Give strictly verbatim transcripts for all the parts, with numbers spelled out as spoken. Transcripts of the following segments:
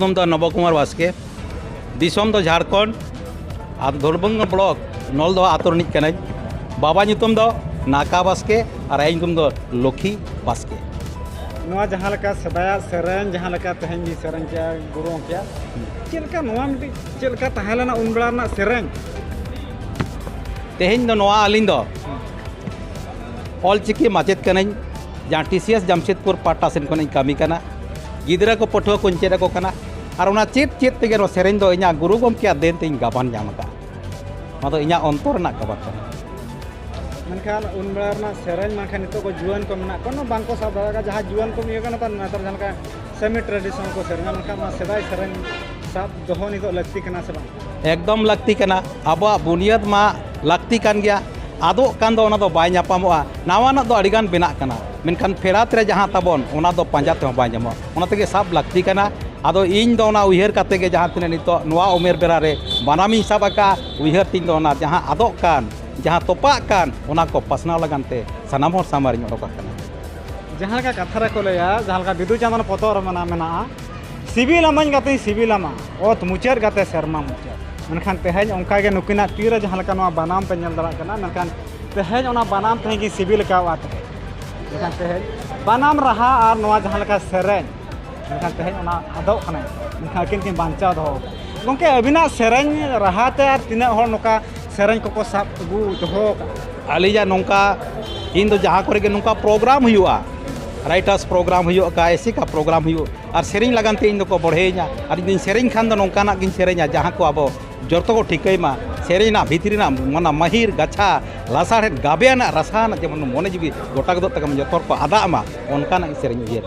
ᱧᱩᱛᱩᱢ ᱫᱚ ᱱᱚᱵᱚ ᱠᱩᱢᱟᱨ ᱵᱟᱥᱠᱮ, ᱫᱤᱥᱚᱢ ᱫᱚ ᱡᱷᱟᱲᱠᱷᱚᱸᱰ, ᱟᱨ ᱫᱷᱚᱞᱵᱷᱚᱝᱜᱟ ᱵᱞᱚᱠ ᱱᱚᱞᱫᱚᱦᱟ ᱟᱛᱳ ᱨᱤᱱᱤᱡ ᱠᱟᱹᱱᱟᱹᱧ᱾ ᱵᱟᱵᱟ ᱧᱩᱛᱩᱢ ᱫᱚ ᱱᱟᱠᱟ ᱵᱟᱥᱠᱮ ᱟᱨ ᱟᱭᱳ ᱧᱩᱛᱩᱢ ᱫᱚ ᱞᱚᱠᱷᱤ ᱵᱟᱥᱠᱮ᱾ ᱱᱚᱣᱟ ᱡᱟᱦᱟᱸ ᱞᱮᱠᱟ ᱥᱮᱫᱟᱭᱟᱜ ᱥᱮᱨᱮᱧ, ᱡᱟᱦᱟᱸ ᱞᱮᱠᱟ ᱛᱮᱦᱮᱧ ᱵᱤᱱ ᱥᱮᱨᱮᱧ ᱠᱮᱜᱼᱟ ᱜᱩᱨᱩ ᱜᱚᱢᱠᱮᱭᱟᱜ, ᱪᱮᱫ ᱞᱮᱠᱟ ᱱᱚᱣᱟ ᱢᱤᱫᱴᱤᱡ, ᱪᱮᱫ ᱞᱮᱠᱟ ᱛᱟᱦᱮᱸ ᱞᱮᱱᱟ ᱩᱱ ᱵᱮᱲᱟ ᱨᱮᱱᱟᱜ ᱥᱮᱨᱮᱧ? ᱛᱮᱦᱮᱧ ᱫᱚ ᱱᱚᱣᱟ ᱟᱹᱞᱤᱧ ᱫᱚ ᱚᱞᱪᱤᱠᱤ ᱢᱟᱪᱮᱫ ᱠᱟᱹᱱᱟᱹᱧ, ᱡᱟᱦᱟᱸ ᱴᱤ ᱥᱤ ᱮᱥ ᱡᱟᱢᱥᱮᱫᱽᱯᱩᱨ ᱯᱟᱦᱴᱟ ᱥᱮᱱ ᱠᱷᱚᱱᱤᱧ ᱠᱟᱹᱢᱤ ᱠᱟᱱᱟ᱾ ᱜᱤᱫᱽᱨᱟᱹ ᱠᱚ ᱯᱟᱹᱴᱷᱩᱣᱟᱹ ᱠᱚᱧ ᱪᱮᱫ ᱟᱠᱚ ᱠᱟᱱᱟ, ᱟᱨ ᱚᱱᱟ ᱪᱮᱫ ᱪᱮᱫ ᱛᱮᱜᱮ ᱱᱚᱣᱟ ᱥᱮᱨᱮᱧ ᱫᱚ ᱤᱧᱟᱹᱜ ᱜᱩᱨᱩ ᱜᱚᱢᱠᱮᱭᱟᱜ ᱫᱮᱱ ᱛᱮᱧ ᱜᱟᱵᱟᱱ ᱧᱟᱢ ᱟᱠᱟᱫᱼᱟ᱾ ᱱᱚᱣᱟ ᱫᱚ ᱤᱧᱟᱹᱜ ᱚᱱᱛᱚᱨ ᱨᱮᱱᱟᱜ ᱜᱟᱵᱟᱱ ᱠᱟᱱᱟ᱾ ᱢᱮᱱᱠᱷᱟᱱ ᱩᱱ ᱵᱮᱲᱟ ᱨᱮᱱᱟᱜ ᱥᱮᱨᱮᱧ ᱢᱟ ᱠᱷᱟᱱ ᱱᱤᱛᱚᱜ ᱠᱚ ᱡᱩᱣᱟᱹᱱ ᱠᱚ ᱢᱮᱱᱟᱜ ᱠᱚᱣᱟ, ᱵᱟᱝᱠᱚ ᱥᱟᱵ ᱫᱟᱲᱮᱭᱟᱜ ᱠᱟᱱᱟ᱾ ᱡᱟᱦᱟᱸ ᱡᱩᱣᱟᱹᱱ ᱠᱚ ᱤᱭᱟᱹ ᱠᱟᱱᱟ, ᱱᱮᱛᱟᱨ ᱡᱟᱦᱟᱸ ᱞᱮᱠᱟ ᱥᱮᱢᱤ ᱴᱨᱮᱰᱤᱥᱚᱱᱟᱞ ᱠᱚ ᱥᱮᱨᱮᱧᱟ, ᱢᱮᱱᱠᱷᱟᱱ ᱚᱱᱟ ᱥᱮᱫᱟᱭ ᱥᱮᱨᱮᱧ ᱥᱟᱵ ᱫᱚᱦᱚ ᱱᱤᱛᱚᱜ ᱞᱟᱹᱠᱛᱤ ᱠᱟᱱᱟ ᱥᱮ ᱵᱟᱝ? ᱮᱠᱫᱚᱢ ᱞᱟᱹᱠᱛᱤ ᱠᱟᱱᱟ᱾ ᱟᱵᱚᱣᱟᱜ ᱵᱩᱱᱤᱭᱟᱹᱫ ᱢᱟ ᱞᱟᱹᱠᱛᱤ ᱠᱟᱱ ᱜᱮᱭᱟ, ᱟᱫᱚᱜ ᱠᱟᱱ ᱫᱚ ᱚᱱᱟ ᱫᱚ ᱵᱟᱭ ᱧᱟᱯᱟᱢᱚᱜᱼᱟ᱾ ᱱᱟᱣᱟᱱᱟᱜ ᱫᱚ ᱟᱹᱰᱤᱜᱟᱱ ᱵᱮᱱᱟᱜ ᱠᱟᱱᱟ, ᱢᱮᱱᱠᱷᱟᱱ ᱯᱷᱮᱰᱟᱛ ᱨᱮ ᱡᱟᱦᱟᱸ ᱛᱟᱵᱚᱱ, ᱚᱱᱟ ᱫᱚ ᱯᱟᱸᱡᱟ ᱛᱮᱦᱚᱸ ᱵᱟᱭ ᱧᱟᱢᱚᱜᱼᱟ᱾ ᱚᱱᱟ ᱛᱮᱜᱮ ᱥᱟᱵ ᱞᱟᱹᱠᱛᱤ ᱠᱟᱱᱟ᱾ ᱟᱫᱚ ᱤᱧ ᱫᱚ ᱚᱱᱟ ᱩᱭᱦᱟᱹᱨ ᱠᱟᱛᱮ ᱜᱮ ᱡᱟᱦᱟᱸ ᱛᱤᱱᱟᱹᱜ ᱱᱤᱛᱚᱜ ᱱᱚᱣᱟ ᱩᱢᱮᱨ ᱵᱮᱲᱟ ᱨᱮ ᱵᱟᱱᱟᱢᱤᱧ ᱥᱟᱵ ᱟᱠᱟᱫᱼᱟ, ᱩᱭᱦᱟᱹᱨ ᱛᱤᱧ ᱫᱚ ᱚᱱᱟ ᱡᱟᱦᱟᱸ ᱟᱫᱚᱜ ᱠᱟᱱ, ᱡᱟᱦᱟᱸ ᱛᱚᱯᱟᱜ ᱠᱟᱱ, ᱚᱱᱟ ᱠᱚ ᱯᱟᱥᱱᱟᱣ ᱞᱟᱹᱜᱤᱫ ᱛᱮ ᱥᱟᱱᱟᱢ ᱦᱚᱲ ᱥᱟᱢᱟᱝ ᱨᱤᱧ ᱚᱰᱚᱠ ᱟᱠᱟᱱᱟ᱾ ᱡᱟᱦᱟᱸ ᱞᱮᱠᱟ ᱠᱟᱛᱷᱟ ᱨᱮᱠᱚ ᱞᱟᱹᱭᱟ, ᱡᱟᱦᱟᱸ ᱞᱮᱠᱟ ᱵᱤᱫᱩ ᱪᱟᱸᱫᱟᱱ ᱯᱚᱛᱚᱵ ᱨᱮ ᱢᱮᱱᱟ-, ᱢᱮᱱᱟᱜᱼᱟ, "ᱥᱤᱵᱤᱞ ᱟᱢᱟᱹᱧ ᱜᱟᱛᱮᱧ ᱥᱤᱵᱤᱞ ᱟᱢᱟ, ᱚᱛ ᱢᱩᱪᱟᱹᱫ ᱜᱟᱛᱮ ᱥᱮᱨᱢᱟ ᱢᱩᱪᱟᱹᱫ᱾" ᱢᱮᱱᱠᱷᱟᱱ ᱛᱮᱦᱮᱧ ᱚᱱᱠᱟ ᱜᱮ ᱱᱩᱠᱤᱱᱟᱜ ᱛᱤ ᱨᱮ ᱡᱟᱦᱟᱸ ᱞᱮᱠᱟ ᱱᱚᱣᱟ ᱵᱟᱱᱟᱢ ᱯᱮ ᱧᱮᱞ ᱫᱟᱲᱮᱭᱟᱜ ᱠᱟᱱᱟ, ᱢᱮᱱᱠᱷᱟᱱ ᱛᱮᱦᱮᱧ ᱚᱱᱟ ᱵᱟᱱᱟᱢ ᱛᱮᱦᱮᱧ ᱜᱮ ᱥᱤᱵᱤᱞ ᱟᱠᱟᱫᱼᱟ ᱛᱮᱦᱮᱧ᱾ ᱢᱮᱱᱠᱷᱟᱱ ᱛᱮᱦᱮᱧ ᱵᱟᱱᱟᱢ ᱨᱟᱦᱟ ᱟᱨ ᱱᱚᱣᱟ ᱡᱟᱦᱟᱸ ᱞᱮᱠᱟ ᱥᱮᱨᱮᱧ, ᱢᱮᱱᱠᱷᱟᱱ ᱛᱮᱦᱮᱧ ᱚᱱᱟ ᱟᱫᱚᱜ ᱠᱟᱱᱟ, ᱢᱮᱱᱠᱷᱟᱱ ᱟᱹᱠᱤᱱ ᱠᱤᱱ ᱵᱟᱧᱪᱟᱣ ᱫᱚᱦᱚ ᱟᱠᱟᱫᱟ᱾ ᱜᱚᱢᱠᱮ, ᱟᱹᱵᱤᱱᱟᱜ ᱥᱮᱨᱮᱧ ᱨᱟᱦᱟ ᱛᱮ ᱟᱨ ᱛᱤᱱᱟᱹᱜ ᱦᱚᱲ ᱱᱚᱝᱠᱟ ᱥᱮᱨᱮᱧ ᱠᱚᱠᱚ ᱥᱟᱵ ᱟᱹᱜᱩ ᱫᱚᱦᱚ ᱟᱠᱟᱫᱼᱟ? ᱟᱹᱞᱤᱧᱟᱜ ᱱᱚᱝᱠᱟ, ᱤᱧ ᱫᱚ ᱡᱟᱦᱟᱸ ᱠᱚᱨᱮ ᱜᱮ ᱱᱚᱝᱠᱟ ᱯᱨᱳᱜᱨᱟᱢ ᱦᱩᱭᱩᱜᱼᱟ, ᱨᱟᱭᱴᱟᱨᱥ ᱯᱨᱳᱜᱨᱟᱢ ᱦᱩᱭᱩᱜᱼᱟ, ᱮᱥᱮᱠᱟ ᱯᱨᱳᱜᱨᱟᱢ ᱦᱩᱭᱩᱜ, ᱟᱨ ᱥᱮᱨᱮᱧ ᱞᱟᱹᱜᱤᱫ ᱛᱮ ᱤᱧ ᱫᱚᱠᱚ ᱵᱚᱲᱦᱮᱭᱤᱧᱟ᱾ ᱟᱨ ᱤᱧ ᱫᱩᱧ ᱥᱮᱨᱮᱧ ᱠᱷᱟᱱ ᱫᱚ ᱱᱚᱝᱠᱟᱱᱟᱜ ᱜᱤᱧ ᱥᱮᱨᱮᱧᱟ, ᱡᱟᱦᱟᱸ ᱠᱚ ᱟᱵᱚ ᱡᱚᱛᱚ ᱠᱚ ᱴᱷᱤᱠᱟᱹᱭ ᱢᱟ, ᱥᱮᱨᱮᱧ ᱨᱮᱱᱟᱜ ᱵᱷᱤᱛᱨᱤ ᱨᱮᱱᱟᱜ ᱚᱱᱟ ᱢᱟᱹᱦᱤᱨ ᱜᱟᱪᱷᱟ, ᱞᱟᱥᱟᱲᱦᱮᱫ ᱜᱟᱵᱮ ᱟᱱᱟᱜ ᱨᱟᱥᱟ ᱟᱱᱟᱜ ᱡᱮᱢᱚᱱ ᱢᱚᱱᱮ ᱡᱤᱣᱤ ᱜᱚᱴᱟ ᱜᱚᱫᱚᱜ ᱛᱟᱠᱚ ᱢᱟ, ᱡᱚᱛᱚ ᱦᱚᱲ ᱠᱚ ᱟᱫᱟᱜ ᱢᱟ, ᱚᱱᱠᱟᱱᱟᱜ ᱜᱮ ᱥᱮᱨᱮᱧ ᱩᱭᱦᱟᱹᱨ᱾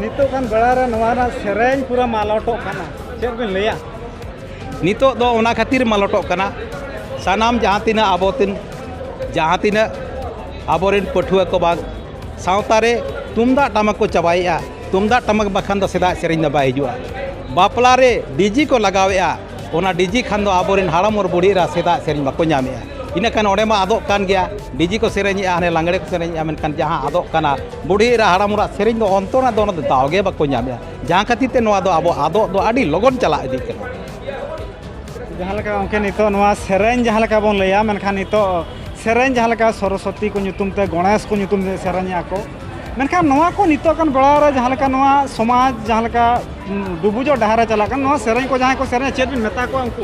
ᱱᱤᱛᱚᱜ ᱜᱟᱱ ᱵᱮᱲᱟ ᱨᱮ ᱱᱚᱣᱟ ᱨᱮᱱᱟᱜ ᱥᱮᱨᱮᱧ ᱯᱩᱨᱟᱹ ᱢᱟᱞᱚᱴᱚᱜ ᱠᱟᱱᱟ, ᱪᱮᱫ ᱵᱤᱱ ᱞᱟᱹᱭᱟ? ᱱᱤᱛᱚᱜ ᱫᱚ ᱚᱱᱟ ᱠᱷᱟᱹᱛᱤᱨ ᱢᱟᱞᱚᱴᱚᱜ ᱠᱟᱱᱟ, ᱥᱟᱱᱟᱢ ᱡᱟᱦᱟᱸ ᱛᱤᱱᱟᱹᱜ ᱟᱵᱚ ᱛᱤᱱ, ᱡᱟᱦᱟᱸ ᱛᱤᱱᱟᱹᱜ ᱟᱵᱚᱨᱮᱱ ᱯᱟᱹᱴᱷᱩᱣᱟᱹ ᱠᱚ ᱵᱟᱝ ᱥᱟᱶᱛᱟ ᱨᱮ ᱛᱩᱢᱫᱟᱜ ᱴᱟᱢᱟᱠ ᱠᱚ ᱪᱟᱵᱟᱭᱮᱫᱼᱟ᱾ ᱛᱩᱢᱫᱟᱜ ᱴᱟᱢᱟᱠ ᱵᱟᱠᱷᱟᱱ ᱫᱚ ᱥᱮᱫᱟᱭ ᱥᱮᱨᱮᱧ ᱫᱚ ᱵᱟᱭ ᱦᱤᱡᱩᱜᱼᱟ᱾ ᱵᱟᱯᱞᱟ ᱨᱮ ᱰᱤᱡᱤ ᱠᱚ ᱞᱟᱜᱟᱣᱮᱫᱼᱟ, ᱚᱱᱟ ᱰᱤᱡᱤ ᱠᱷᱟᱱ ᱫᱚ ᱟᱵᱚᱨᱮᱱ ᱦᱟᱲᱟᱢ ᱟᱨ ᱵᱩᱲᱦᱤ ᱮᱨᱟ ᱥᱮᱫᱟᱭ ᱥᱮᱨᱮᱧ ᱵᱟᱠᱚ ᱧᱟᱢᱮᱫᱼᱟ᱾ ᱤᱱᱟᱹ ᱠᱷᱟᱱ ᱚᱸᱰᱮ ᱢᱟ ᱟᱫᱚᱜ ᱠᱟᱱ ᱜᱮᱭᱟ, ᱰᱤᱡᱮ ᱠᱚ ᱥᱮᱨᱮᱧᱮᱜᱼᱟ, ᱦᱟᱱᱮ ᱞᱟᱜᱽᱲᱮ ᱠᱚ ᱥᱮᱨᱮᱧᱮᱜᱼᱟ, ᱢᱮᱱᱠᱷᱟᱱ ᱡᱟᱦᱟᱸ ᱟᱫᱚᱜ ᱠᱟᱱᱟ, ᱵᱩᱰᱷᱤ ᱮᱨᱟ ᱦᱟᱲᱟᱢ ᱦᱚᱲᱟᱜ ᱥᱮᱨᱮᱧ ᱫᱚ ᱚᱱᱛᱚᱨ ᱨᱮᱱᱟᱜ ᱫᱚ ᱚᱱᱟ ᱫᱚ ᱫᱟᱣ ᱜᱮ ᱵᱟᱠᱚ ᱧᱟᱢᱮᱜᱼᱟ᱾ ᱡᱟᱦᱟᱸ ᱠᱷᱟᱹᱛᱤᱨ ᱛᱮ ᱱᱚᱣᱟ ᱫᱚ ᱟᱵᱚ ᱟᱫᱚᱜ ᱫᱚ ᱟᱹᱰᱤ ᱞᱚᱜᱚᱱ ᱪᱟᱞᱟᱜ ᱤᱫᱤᱜ ᱠᱟᱱᱟ᱾ ᱡᱟᱦᱟᱸ ᱞᱮᱠᱟ ᱜᱚᱢᱠᱮ ᱱᱤᱛᱚᱜ ᱱᱚᱣᱟ ᱥᱮᱨᱮᱧ ᱡᱟᱦᱟᱸ ᱞᱮᱠᱟ ᱵᱚᱱ ᱞᱟᱹᱭᱟ, ᱢᱮᱱᱠᱷᱟᱱ ᱱᱤᱛᱚᱜ ᱥᱮᱨᱮᱧ ᱡᱟᱦᱟᱸ ᱞᱮᱠᱟ ᱥᱚᱨᱚᱥᱚᱛᱤ ᱠᱚ ᱧᱩᱛᱩᱢ ᱛᱮ, ᱜᱚᱬᱮᱥ ᱠᱚ ᱧᱩᱛᱩᱢ ᱛᱮ ᱥᱮᱨᱮᱧᱮᱜᱼᱟ ᱠᱚ, ᱢᱮᱱᱠᱷᱟᱱ ᱱᱚᱣᱟ ᱠᱚ ᱱᱤᱛᱚᱜ ᱠᱟᱱ ᱵᱮᱲᱟ ᱨᱮ ᱡᱟᱦᱟᱸ ᱞᱮᱠᱟ ᱱᱚᱣᱟ ᱥᱚᱢᱟᱡᱽ ᱡᱟᱦᱟᱸ ᱞᱮᱠᱟ, ᱩᱸ, ᱰᱩᱵᱩᱡᱚᱜ ᱰᱟᱦᱟᱨ ᱨᱮ ᱪᱟᱞᱟᱜ ᱠᱟᱱᱟ, ᱱᱚᱣᱟ ᱥᱮᱨᱮᱧ ᱠᱚ ᱡᱟᱦᱟᱸᱭ ᱠᱚ ᱥᱮᱨᱮᱧᱟ, ᱪᱮᱫ ᱵᱤᱱ ᱢᱮᱛᱟ ᱠᱚᱣᱟ ᱩᱱᱠᱩ?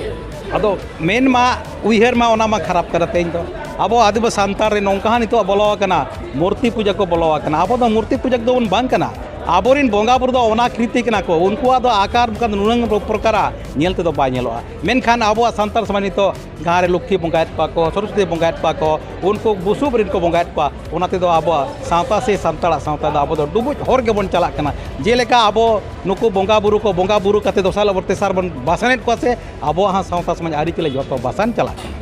ᱟᱫᱚ ᱢᱮᱱ ᱢᱟ ᱩᱭᱦᱟᱹᱨ ᱢᱟ ᱚᱱᱟ ᱢᱟ ᱠᱷᱟᱨᱟᱯ ᱠᱟᱱᱟ᱾ ᱛᱮᱦᱮᱧ ᱫᱚ ᱟᱵᱚ ᱟᱹᱫᱤᱵᱟᱹᱥᱤ ᱥᱟᱱᱛᱟᱲ ᱨᱮ ᱱᱚᱝᱠᱟ ᱦᱚᱸ ᱱᱤᱛᱚᱜ ᱵᱚᱞᱚ ᱟᱠᱟᱱᱟ, ᱢᱩᱨᱛᱤ ᱯᱩᱡᱟᱹ ᱠᱚ ᱵᱚᱞᱚ ᱟᱠᱟᱱᱟ᱾ ᱟᱵᱚ ᱫᱚ ᱢᱩᱨᱛᱤ ᱯᱩᱡᱟᱹ ᱫᱚᱵᱚᱱ ᱵᱟᱝ ᱠᱟᱱᱟ᱾ ᱟᱵᱚᱨᱮᱱ ᱵᱚᱸᱜᱟ ᱵᱩᱨᱩ ᱫᱚ ᱚᱱᱟ ᱠᱨᱤᱛᱤ ᱠᱟᱱᱟ ᱠᱚ, ᱩᱱᱠᱩᱣᱟᱜ ᱫᱚ ᱟᱠᱟᱨ ᱵᱟᱠᱷᱟᱱ ᱱᱩᱱᱟᱹᱝ ᱯᱨᱚᱠᱟᱨᱟ ᱧᱮᱞ ᱛᱮᱫᱚ ᱵᱟᱭ ᱧᱮᱞᱚᱜᱼᱟ᱾ ᱢᱮᱱᱠᱷᱟᱱ ᱟᱵᱚᱣᱟᱜ ᱥᱟᱱᱛᱟᱲ ᱥᱚᱢᱟᱡᱽ ᱱᱤᱛᱚᱜ ᱜᱟᱸ ᱨᱮ ᱞᱚᱠᱠᱷᱤ ᱵᱚᱸᱜᱟᱭᱮᱫ ᱠᱚᱣᱟ ᱠᱚ, ᱥᱚᱨᱚᱥᱚᱛᱤ ᱵᱚᱸᱜᱟᱭᱮᱫ ᱠᱚᱣᱟ ᱠᱚ, ᱩᱱᱠᱩ ᱵᱩᱥᱩᱵ ᱨᱮᱱ ᱠᱚ ᱵᱚᱸᱜᱟᱭᱮᱫ ᱠᱚᱣᱟ᱾ ᱚᱱᱟ ᱛᱮᱫᱚ ᱟᱵᱚᱣᱟᱜ ᱥᱟᱶᱛᱟ ᱥᱮ ᱥᱟᱱᱛᱟᱲᱟᱜ ᱥᱟᱶᱛᱟ ᱫᱚ ᱟᱵᱚ ᱫᱚ ᱰᱩᱵᱩᱡ ᱦᱚᱨ ᱜᱮᱵᱚᱱ ᱪᱟᱞᱟᱜ ᱠᱟᱱᱟ᱾ ᱡᱮᱞᱮᱠᱟ ᱟᱵᱚ ᱱᱩᱠᱩ ᱵᱚᱸᱜᱟ ᱵᱩᱨᱩ ᱠᱚ ᱵᱚᱸᱜᱟ ᱵᱩᱨᱩ ᱠᱟᱛᱮ ᱫᱚᱥᱟᱨ ᱦᱤᱞᱳᱜ ᱵᱚᱱ ᱛᱮᱥᱟᱨ ᱵᱚᱱ ᱵᱟᱥᱟᱱᱮᱫ ᱠᱚᱣᱟ ᱥᱮ, ᱟᱵᱚᱣᱟᱜ ᱦᱚᱸ ᱥᱟᱶᱛᱟ ᱥᱚᱢᱟᱡᱽ ᱟᱹᱨᱤᱪᱟᱹᱞᱤ ᱡᱚᱛᱚ ᱵᱟᱥᱟᱱ ᱪᱟᱞᱟᱜ ᱠᱟᱱᱟ᱾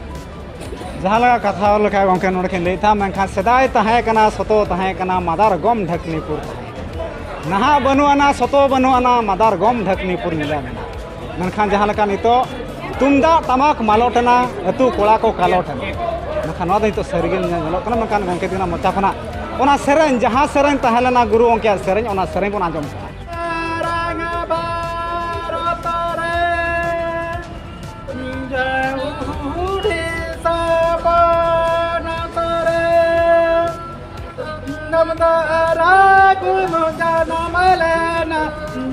ᱡᱟᱦᱟᱸ ᱞᱮᱠᱟ ᱠᱟᱛᱷᱟ ᱞᱮᱠᱟ ᱜᱚᱢᱠᱮ ᱱᱚᱰᱮ ᱠᱤᱱ ᱞᱟᱹᱭᱮᱫ ᱛᱟᱦᱮᱸᱫ, ᱢᱮᱱᱠᱷᱟᱱ ᱥᱮᱫᱟᱭ ᱛᱟᱦᱮᱸ ᱠᱟᱱᱟ, ᱥᱚᱛᱚ ᱛᱟᱦᱮᱸ ᱠᱟᱱᱟ, ᱢᱟᱫᱟᱨ ᱜᱚᱢ ᱰᱷᱟᱹᱠᱱᱤᱯᱩᱨ ᱛᱟᱦᱮᱸ ᱠᱟᱱᱟ᱾ ᱱᱟᱦᱟᱜ ᱵᱟᱹᱱᱩᱜ ᱟᱱᱟ, ᱥᱚᱛᱚ ᱵᱟᱹᱱᱩᱜ ᱟᱱᱟ, ᱢᱟᱫᱟᱨ ᱜᱚᱢ ᱰᱷᱟᱹᱠᱱᱤᱯᱩᱨ ᱧᱤᱫᱟᱹ ᱢᱮᱱᱟᱜᱼᱟ᱾ ᱢᱮᱱᱠᱷᱟᱱ ᱡᱟᱦᱟᱸ ᱞᱮᱠᱟ ᱱᱤᱛᱚᱜ ᱛᱩᱢᱫᱟᱜ ᱴᱟᱢᱟᱠ ᱢᱟᱞᱚᱴ ᱮᱱᱟ, ᱟᱹᱛᱩ ᱠᱚᱲᱟ ᱠᱚ ᱠᱟᱞᱚᱴ ᱮᱱᱟ, ᱢᱮᱱᱠᱷᱟᱱ ᱱᱚᱣᱟ ᱫᱚ ᱱᱤᱛᱚᱜ ᱥᱟᱹᱨᱤᱜᱮ ᱧᱮᱞᱚᱜ ᱠᱟᱱᱟ᱾ ᱢᱮᱱᱠᱷᱟᱱ ᱜᱚᱢᱠᱮ ᱛᱟᱹᱠᱤᱱᱟᱜ ᱢᱚᱪᱟ ᱠᱷᱚᱱᱟᱜ ᱚᱱᱟ ᱥᱮᱨᱮᱧ, ᱡᱟᱦᱟᱸ ᱥᱮᱨᱮᱧ ᱛᱟᱦᱮᱸ ᱞᱮᱱᱟ ᱜᱩᱨᱩ ᱜᱚᱢᱠᱮᱭᱟᱜ ᱥᱮᱨᱮᱧ, ᱚᱱᱟ ᱥᱮᱨᱮᱧ ᱵᱚᱱ ᱟᱸᱡᱚᱢ ᱠᱚᱣᱟ᱾ ᱨᱟᱝ ᱵᱷᱟᱨᱚᱛ ᱨᱮ ᱡᱟᱹᱦᱩᱲᱤ ᱥᱟᱯᱟᱱ ᱛᱟᱨᱮ, ᱱᱟᱢ ᱫᱟᱨᱟ ᱜᱩᱱᱩ ᱡᱟᱱᱟᱢ ᱞᱮᱱᱟ,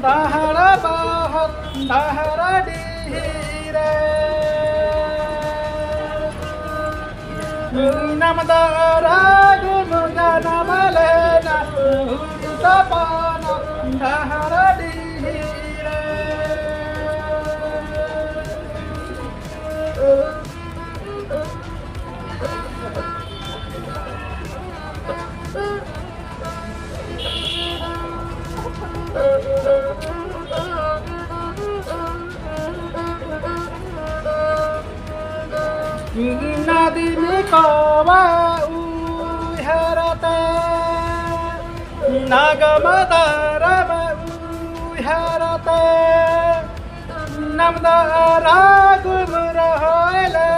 ᱫᱟᱦᱲᱟ ᱵᱟᱦᱚᱨ ᱫᱟᱦᱲᱟ ᱰᱤᱦᱤ ᱨᱮ᱾ ᱱᱟᱢ ᱫᱟᱨᱟ ᱜᱩᱱᱩ ᱡᱟᱱᱟᱢ ᱞᱮᱱᱟ, ᱦᱩᱲᱩ ᱛᱟᱯᱟᱱ ᱰᱟᱦᱟᱨ ᱰᱤᱦᱤ ᱨᱮ᱾ ᱱᱟᱫᱤᱱ ᱠᱚᱣᱟ ᱩᱭᱦᱟᱹᱨ ᱛᱮ, ᱱᱟᱜᱟᱢ ᱫᱷᱟᱨᱟ ᱩᱭᱦᱟᱹᱨ ᱛᱮ, ᱱᱟᱢ ᱫᱷᱟᱨᱟ ᱜᱩᱨᱩ ᱨᱚᱦᱚᱭ ᱞᱮ,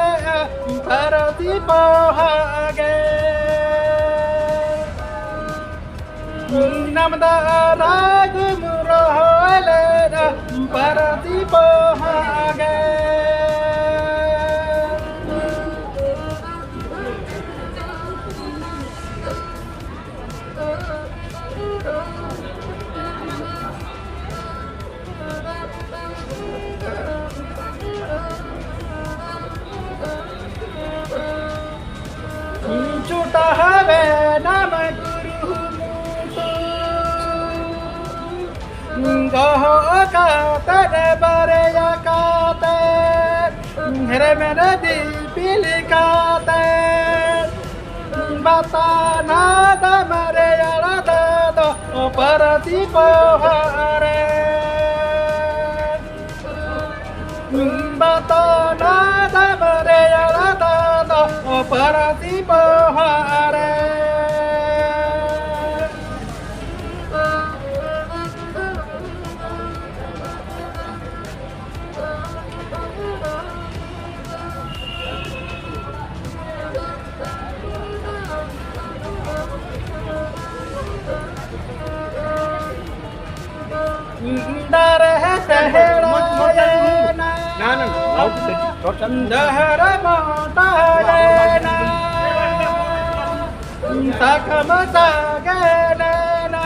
ᱫᱷᱟᱹᱨᱛᱤ ᱯᱚᱦᱟ ᱜᱮ᱾ ᱱᱟᱢᱫᱟ ᱨᱟᱜᱽ ᱨᱚᱦᱚᱭ ᱞᱮᱫᱟ ᱯᱟᱹᱨᱥᱤ ᱯᱚᱦᱟ ᱜᱮ᱾ ᱪᱷᱩᱴᱟᱹᱣᱮᱱᱟᱢ ᱠᱩᱨᱩᱢᱩᱴᱩ, ᱫᱚᱦᱚ ᱠᱟᱛᱮᱫ ᱵᱟᱨᱭᱟ ᱠᱟᱛᱮᱫ, ᱦᱮᱨᱢᱮᱫ ᱫᱤᱯᱤᱞ ᱠᱟᱛᱮᱫ, ᱵᱟᱛᱟᱱᱟ ᱫᱟᱢ ᱨᱮᱭᱟᱲ ᱫᱟᱜ ᱫᱚ ᱯᱟᱹᱨᱥᱤ ᱯᱚᱦᱟ ᱨᱮ᱾ ᱵᱟᱛᱟᱱᱟ ᱫᱟᱢ ᱨᱮᱭᱟᱲ ᱫᱟᱜ ᱫᱚ ᱯᱟᱹᱨᱥᱤ ᱯᱚᱦᱟ ᱨᱮ᱾ ᱫᱟᱨᱮ ᱴᱮᱦᱮᱲᱟᱭᱮᱱᱟ᱾ ᱰᱟᱦᱟᱨ ᱢᱚᱴᱟᱭᱮᱱᱟ᱾ ᱥᱟᱠᱟᱢ ᱥᱟᱜᱮᱱᱮᱱᱟ᱾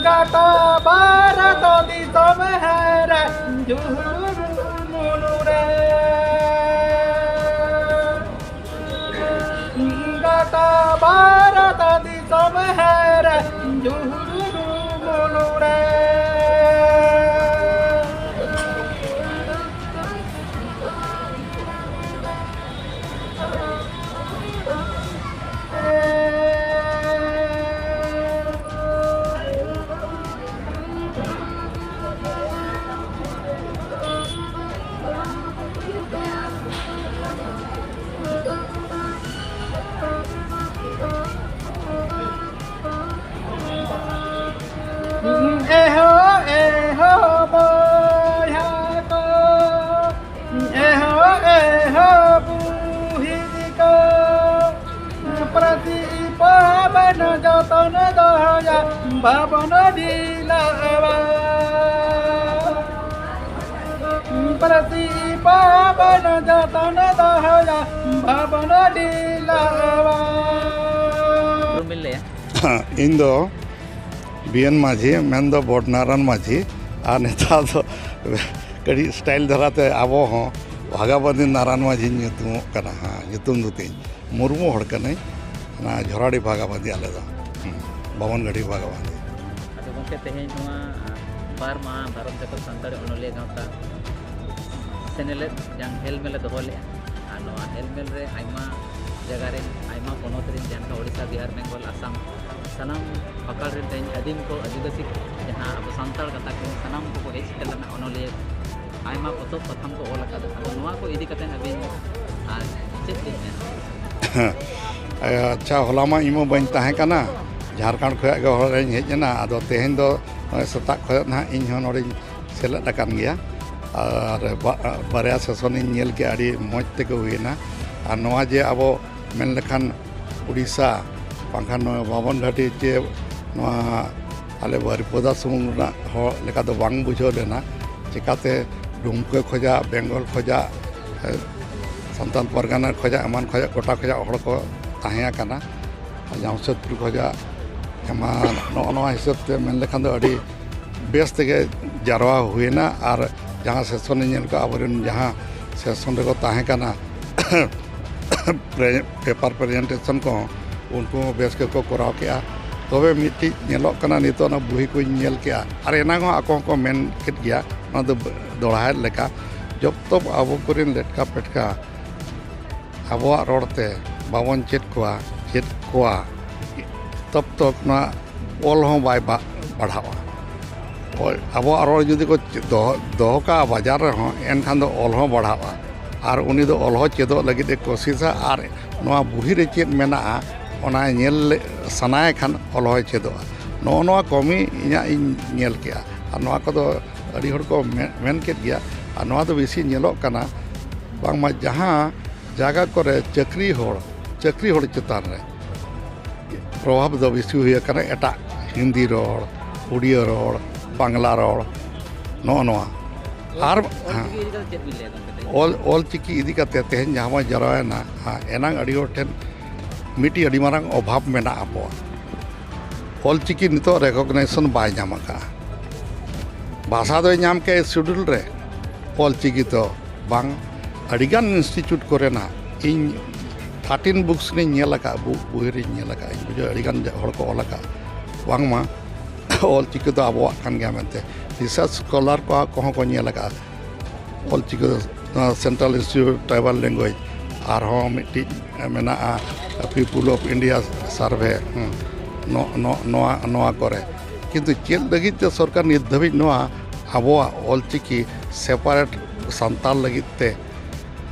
ᱜᱟᱰᱟ ᱵᱟᱨᱟᱛ ᱫᱤᱥᱚᱢ ᱦᱮᱨᱮ ᱡᱩᱦᱩᱨ ᱢᱩᱞᱩᱨᱮ᱾ ᱜᱟᱰᱟ ᱵᱟᱨᱟᱛ ᱫᱤᱥᱚᱢ ᱦᱮᱨᱮ ᱡᱩᱦᱩᱨ ᱢᱩᱞᱩᱨᱮ᱾ ᱵᱟᱵᱚᱱ ᱰᱷᱤᱞᱟᱹᱣᱟ᱾ ᱯᱟᱹᱨᱥᱤ ᱵᱟᱵᱚᱱ ᱡᱚᱛᱚᱱ ᱫᱚᱦᱚᱭᱟ, ᱵᱟᱵᱚᱱ ᱰᱷᱤᱞᱟᱹᱣᱟ᱾ ᱩᱯᱨᱩᱢ ᱵᱤᱱ ᱞᱟᱹᱭᱟ? ᱤᱧ ᱫᱚ ᱵᱤ ᱮᱱ ᱢᱟᱹᱡᱷᱤ, ᱢᱮᱱᱫᱚ ᱵᱚᱰᱱᱟᱨᱟᱱ ᱢᱟᱹᱡᱷᱤ᱾ ᱟᱨ ᱱᱮᱛᱟᱨ ᱫᱚ ᱠᱟᱹᱴᱤᱡ ᱥᱴᱟᱭᱤᱞ ᱫᱷᱟᱨᱟᱛᱮ ᱟᱵᱚ ᱦᱚᱸ ᱵᱷᱟᱜᱟᱵᱟᱹᱫᱤ ᱱᱟᱨᱟᱱ ᱢᱟᱹᱡᱷᱤᱧ ᱧᱩᱛᱩᱢᱚᱜ ᱠᱟᱱᱟ᱾ ᱦᱮᱸ, ᱧᱩᱛᱩᱢ ᱫᱚ ᱛᱤᱧ ᱢᱩᱨᱢᱩ ᱦᱚᱲ ᱠᱟᱹᱱᱟᱹᱧ᱾ ᱚᱱᱟ ᱡᱷᱚᱨᱟᱰᱤ ᱵᱷᱟᱜᱟᱵᱟᱹᱫᱤ ᱟᱞᱮ ᱫᱚ᱾ ᱦᱩᱸ, ᱵᱟᱢᱚᱱᱜᱷᱟᱹᱴᱤ ᱵᱷᱟᱜᱟᱵᱟᱹᱫᱤ᱾ ᱟᱫᱚ ᱜᱚᱢᱠᱮ, ᱛᱮᱦᱮᱧ ᱱᱚᱣᱟ, ᱟ, ᱵᱟᱨ ᱢᱟᱦᱟ ᱵᱷᱟᱨᱚᱛ ᱡᱟᱠᱟᱛ ᱥᱟᱱᱛᱟᱲᱤ ᱚᱱᱚᱞᱤᱭᱟᱹ ᱜᱟᱶᱛᱟ ᱥᱮᱱᱮᱞᱮᱫ ᱡᱟᱝ ᱦᱮᱞᱢᱮᱞ ᱮ ᱫᱚᱦᱚ ᱞᱮᱫᱼᱟ᱾ ᱟᱨ ᱱᱚᱣᱟ ᱦᱮᱞᱢᱮᱞ ᱨᱮ ᱟᱭᱢᱟ ᱡᱟᱭᱜᱟ ᱨᱮᱱ, ᱟᱭᱢᱟ ᱯᱚᱱᱚᱛ ᱨᱮᱱ, ᱡᱟᱦᱟᱸ ᱞᱮᱠᱟ ᱳᱰᱤᱥᱟ, ᱵᱤᱦᱟᱨ, ᱵᱮᱝᱜᱚᱞ, ᱟᱥᱟᱢ, ᱥᱟᱱᱟᱢ ᱯᱟᱠᱟᱲ ᱨᱮᱱ ᱛᱮᱦᱮᱧ ᱟᱹᱫᱤᱢ ᱠᱚ, ᱟᱹᱫᱤᱵᱟᱹᱥᱤ ᱠᱚ, ᱡᱟᱦᱟᱸ ᱟᱵᱚ ᱥᱟᱱᱛᱟᱲ ᱜᱟᱛᱟᱠ ᱨᱮᱱ ᱥᱟᱱᱟᱢ ᱠᱚᱠᱚ ᱦᱮᱡ ᱥᱮᱴᱮᱨ ᱞᱮᱱᱟ ᱚᱱᱚᱞᱤᱭᱟᱹ᱾ ᱟᱭᱢᱟ ᱯᱚᱛᱚᱵ ᱯᱟᱛᱷᱟᱢ ᱠᱚ ᱚᱞ ᱟᱠᱟᱫᱟ᱾ ᱟᱫᱚ ᱱᱚᱣᱟ ᱠᱚ ᱤᱫᱤ ᱠᱟᱛᱮ ᱟᱹᱵᱤᱱ ᱟᱨ ᱪᱮᱫ ᱵᱤᱱ ᱢᱮᱱᱟ? ᱟᱪᱪᱷᱟ, ᱦᱚᱞᱟ ᱢᱟ ᱤᱧ ᱢᱟ ᱵᱟᱹᱧ ᱛᱟᱦᱮᱸ ᱠᱟᱱᱟ, ᱡᱷᱟᱲᱠᱷᱚᱸᱰ ᱠᱷᱚᱱᱟᱜ ᱜᱮ ᱦᱚᱲ ᱤᱧ ᱦᱮᱡ ᱮᱱᱟ᱾ ᱟᱫᱚ ᱛᱮᱦᱮᱧ ᱫᱚ ᱱᱚᱜᱼᱚᱭ ᱥᱮᱛᱟᱜ ᱠᱷᱚᱱ ᱱᱟᱦᱟᱜ ᱤᱧ ᱦᱚᱸ ᱱᱚᱰᱮᱧ ᱥᱮᱞᱮᱫ ᱟᱠᱟᱱ ᱜᱮᱭᱟ᱾ ᱟᱨ ᱵᱟ-, ᱵᱟᱨᱭᱟ ᱥᱮᱥᱚᱱ ᱤᱧ ᱧᱮᱞ ᱠᱮᱜᱼᱟ, ᱟᱹᱰᱤ ᱢᱚᱡᱽ ᱛᱮᱜᱮ ᱦᱩᱭᱮᱱᱟ᱾ ᱟᱨ ᱱᱚᱣᱟ ᱡᱮ ᱟᱵᱚ ᱢᱮᱱ ᱞᱮᱠᱷᱟᱱ ᱩᱲᱤᱥᱥᱟ, ᱵᱟᱝᱠᱷᱟᱱ ᱱᱚᱣᱟ ᱵᱟᱢᱚᱱ ᱜᱷᱟᱴᱤ ᱪᱮ ᱱᱚᱣᱟ ᱟᱞᱮ ᱵᱟᱨᱤᱯᱚᱫᱟ ᱥᱩᱢᱩᱝ ᱨᱮᱱᱟᱜ ᱦᱚᱲ ᱞᱮᱠᱟ ᱫᱚ ᱵᱟᱝ ᱵᱩᱡᱷᱟᱹᱣ ᱞᱮᱱᱟ᱾ ᱪᱮᱠᱟᱛᱮ ᱰᱩᱢᱠᱟᱹ ᱠᱷᱚᱡᱟᱜ, ᱵᱮᱝᱜᱚᱞ ᱠᱷᱚᱡᱟᱜ, ᱮ, ᱥᱟᱱᱛᱟᱞ ᱯᱟᱨᱜᱟᱱᱟ ᱠᱷᱚᱡᱟᱜ, ᱮᱢᱟᱱ ᱠᱷᱚᱡᱟᱜ, ᱜᱚᱴᱟ ᱠᱷᱚᱡᱟᱜ ᱦᱚᱲ ᱠᱚ ᱛᱟᱦᱮᱸ ᱟᱠᱟᱱᱟ᱾ ᱡᱟᱢᱥᱮᱫᱽᱯᱩᱨ ᱠᱷᱚᱡᱟᱜ ᱮᱢᱟᱱ ᱱᱚᱜᱼᱚ ᱱᱚᱣᱟ ᱦᱤᱥᱟᱹᱵ ᱛᱮ ᱢᱮᱱ ᱞᱮᱠᱷᱟᱱ ᱫᱚ ᱟᱹᱰᱤ ᱵᱮᱥ ᱛᱮᱜᱮ ᱡᱟᱨᱣᱟ ᱦᱩᱭᱮᱱᱟ᱾ ᱟᱨ ᱡᱟᱦᱟᱸ ᱥᱮᱥᱚᱱ ᱤᱧ ᱧᱮᱞ ᱠᱟᱜᱼᱟ, ᱟᱵᱚᱨᱮᱱ ᱡᱟᱦᱟᱸ ᱥᱮᱥᱚᱱ ᱨᱮᱠᱚ ᱛᱟᱦᱮᱸ ᱠᱟᱱᱟ, ᱯᱨᱮ-, ᱯᱮᱯᱟᱨ ᱯᱨᱮᱡᱮᱱᱴᱮᱥᱚᱱ ᱠᱚᱦᱚᱸ ᱩᱱᱠᱩ ᱦᱚᱸ ᱵᱮᱥ ᱜᱮᱠᱚ ᱠᱚᱨᱟᱣ ᱠᱮᱜᱼᱟ᱾ ᱛᱚᱵᱮ ᱢᱤᱫᱴᱤᱡ ᱧᱮᱞᱚᱜ ᱠᱟᱱᱟ, ᱱᱤᱛᱚᱜ ᱚᱱᱟ ᱵᱩᱦᱤ ᱠᱚᱧ ᱧᱮᱞ ᱠᱮᱜᱼᱟ, ᱟᱨ ᱮᱱᱟᱝ ᱦᱚᱸ ᱟᱠᱚ ᱦᱚᱸᱠᱚ ᱢᱮᱱ ᱠᱮᱫ ᱜᱮᱭᱟ, ᱚᱱᱟ ᱫᱚ ᱫᱚᱦᱲᱟᱭᱮᱫ ᱞᱮᱠᱟ, ᱡᱚᱛᱚ ᱟᱵᱚ ᱠᱚᱨᱮᱱ ᱞᱮᱴᱠᱟ ᱯᱮᱴᱠᱟ ᱟᱵᱚᱣᱟᱜ ᱨᱚᱲ ᱛᱮ ᱵᱟᱵᱚᱱ ᱪᱮᱫ ᱠᱚᱣᱟ, ᱪᱮᱫ ᱠᱚᱣᱟ, ᱛᱚᱵ ᱛᱚᱵ ᱱᱚᱣᱟ ᱚᱞ ᱦᱚᱸ ᱵᱟᱭ ᱵᱟ-, ᱵᱟᱲᱦᱟᱜᱼᱟ᱾ ᱚᱞ, ᱟᱵᱚᱣᱟᱜ ᱨᱚᱲ ᱡᱩᱫᱤ ᱠᱚ ᱪᱮ-, ᱫᱚᱦᱚ, ᱫᱚᱦᱚ ᱠᱟᱜᱼᱟ ᱵᱟᱡᱟᱨ ᱨᱮᱦᱚᱸ, ᱮᱱᱠᱷᱟᱱ ᱫᱚ ᱚᱞ ᱦᱚᱸ ᱵᱟᱲᱦᱟᱜᱼᱟ᱾ ᱟᱨ ᱩᱱᱤ ᱫᱚ ᱚᱞ ᱦᱚᱸ ᱪᱮᱫᱚᱜ ᱞᱟᱹᱜᱤᱫ ᱮ ᱠᱳᱥᱤᱥᱟ, ᱟᱨ ᱱᱚᱣᱟ ᱵᱩᱦᱤ ᱨᱮ ᱪᱮᱫ ᱢᱮᱱᱟᱜᱼᱟ, ᱚᱱᱟ ᱧᱮᱞ ᱞᱮ-, ᱥᱟᱱᱟᱭᱮ ᱠᱷᱟᱱ ᱚᱞ ᱦᱚᱸᱭ ᱪᱮᱫᱚᱜᱼᱟ᱾ ᱱᱚᱜᱼᱚ ᱱᱚᱣᱟ ᱠᱚᱢᱤ ᱤᱧᱟᱹᱜ ᱤᱧ ᱧᱮᱞ ᱠᱮᱜᱼᱟ᱾ ᱟᱨ ᱱᱚᱣᱟ ᱠᱚᱫᱚ ᱟᱹᱰᱤ ᱦᱚᱲ ᱠᱚ ᱢᱮ-, ᱢᱮᱱ ᱠᱮᱫ ᱜᱮᱭᱟ᱾ ᱟᱨ ᱱᱚᱣᱟ ᱫᱚ ᱵᱮᱥᱤ ᱧᱮᱞᱚᱜ ᱠᱟᱱᱟ, ᱵᱟᱝᱢᱟ ᱡᱟᱦᱟᱸ ᱡᱟᱭᱜᱟ ᱠᱚᱨᱮ ᱪᱟᱹᱠᱨᱤ ᱦᱚᱲ, ᱪᱟᱹᱠᱨᱤ ᱦᱚᱲ ᱪᱮᱛᱟᱱ ᱨᱮ ᱯᱨᱚᱵᱷᱟᱵᱽ ᱫᱚ ᱵᱮᱥᱤ ᱦᱩᱭ ᱟᱠᱟᱱᱟ ᱮᱴᱟᱜ ᱦᱤᱱᱫᱤ ᱨᱚᱲ, ᱩᱲᱤᱭᱟᱹ ᱨᱚᱲ, ᱵᱟᱝᱞᱟ ᱨᱚᱲ, ᱱᱚᱜᱼᱚ ᱱᱚᱣᱟ᱾ ᱟᱨ ᱚᱞ ᱪᱤᱠᱤ ᱤᱫᱤ ᱠᱟᱛᱮ ᱪᱮᱫ ᱵᱤᱱ ᱞᱟᱹᱭᱟ ᱜᱚᱢᱠᱮ ᱛᱮᱦᱮᱧ? ᱚᱞ ᱚᱞ ᱪᱤᱠᱤ ᱤᱫᱤ ᱠᱟᱛᱮ ᱛᱮᱦᱮᱧ ᱡᱟᱦᱟᱸ ᱵᱚᱱ ᱡᱟᱨᱣᱟᱭᱮᱱᱟ, ᱦᱮᱸ, ᱮᱱᱟᱝ ᱟᱹᱰᱤ ᱦᱚᱲ ᱴᱷᱮᱱ ᱢᱤᱫᱴᱤᱡ ᱟᱹᱰᱤ ᱢᱟᱨᱟᱝ ᱚᱵᱷᱟᱵᱽ ᱢᱮᱱᱟᱜᱼᱟ ᱟᱵᱚᱣᱟᱜ᱾ ᱚᱞ ᱪᱤᱠᱤ ᱱᱤᱛᱚᱜ recognition ᱵᱟᱭ ᱧᱟᱢ ᱟᱠᱟᱫᱼᱟ᱾ ᱵᱷᱟᱥᱟ ᱫᱚᱭ ᱧᱟᱢ ᱠᱮᱫᱼᱟ schedule ᱨᱮ, ᱚᱞ ᱪᱤᱠᱤ ᱫᱚ ᱵᱟᱝ᱾ ᱟᱹᱰᱤᱜᱟᱱ institute ᱠᱚᱨᱮᱱᱟᱜ ᱤᱧ thirteen books ᱨᱤᱧ ᱧᱮᱞ ᱟᱠᱟᱫ, ᱵᱩ- ᱵᱩᱦᱤ ᱨᱤᱧ ᱧᱮᱞ ᱟᱠᱟᱫ, ᱤᱧ ᱵᱩᱡᱷᱟᱹᱣ ᱟᱹᱰᱤᱜᱟᱱ ᱦᱚᱲ ᱠᱚ ᱚᱞ ᱟᱠᱟᱫ, ᱵᱟᱝᱢᱟ ᱚᱞ ᱪᱤᱠᱤ ᱫᱚ ᱟᱵᱚᱣᱟᱜ ᱠᱟᱱ ᱜᱮᱭᱟ ᱢᱮᱱᱛᱮ᱾ Research scholar ᱠᱚ ᱠᱚᱦᱚᱸ ᱠᱚ ᱧᱮᱞ ᱟᱠᱟᱫᱼᱟ ᱚᱞ ᱪᱤᱠᱤ ᱫᱚ᱾ Central Institute of Tribal Language, ᱟᱨᱦᱚᱸ ᱢᱤᱫᱴᱤᱡ ᱢᱮᱱᱟᱜᱼᱟ People of India Survey, ᱦᱩᱸ, ᱱᱚ- ᱱᱚ- ᱱᱚᱣᱟ ᱱᱚᱣᱟ ᱠᱚᱨᱮ᱾ ᱠᱤᱱᱛᱩ ᱪᱮᱫ ᱞᱟᱹᱜᱤᱫ ᱛᱮ ᱥᱚᱨᱠᱟᱨ ᱱᱤᱛ ᱫᱷᱟᱹᱵᱤᱡ ᱱᱚᱣᱟ ᱟᱵᱚᱣᱟᱜ ᱚᱞ ᱪᱤᱠᱤ separate ᱥᱟᱱᱛᱟᱲ ᱞᱟᱹᱜᱤᱫ ᱛᱮ,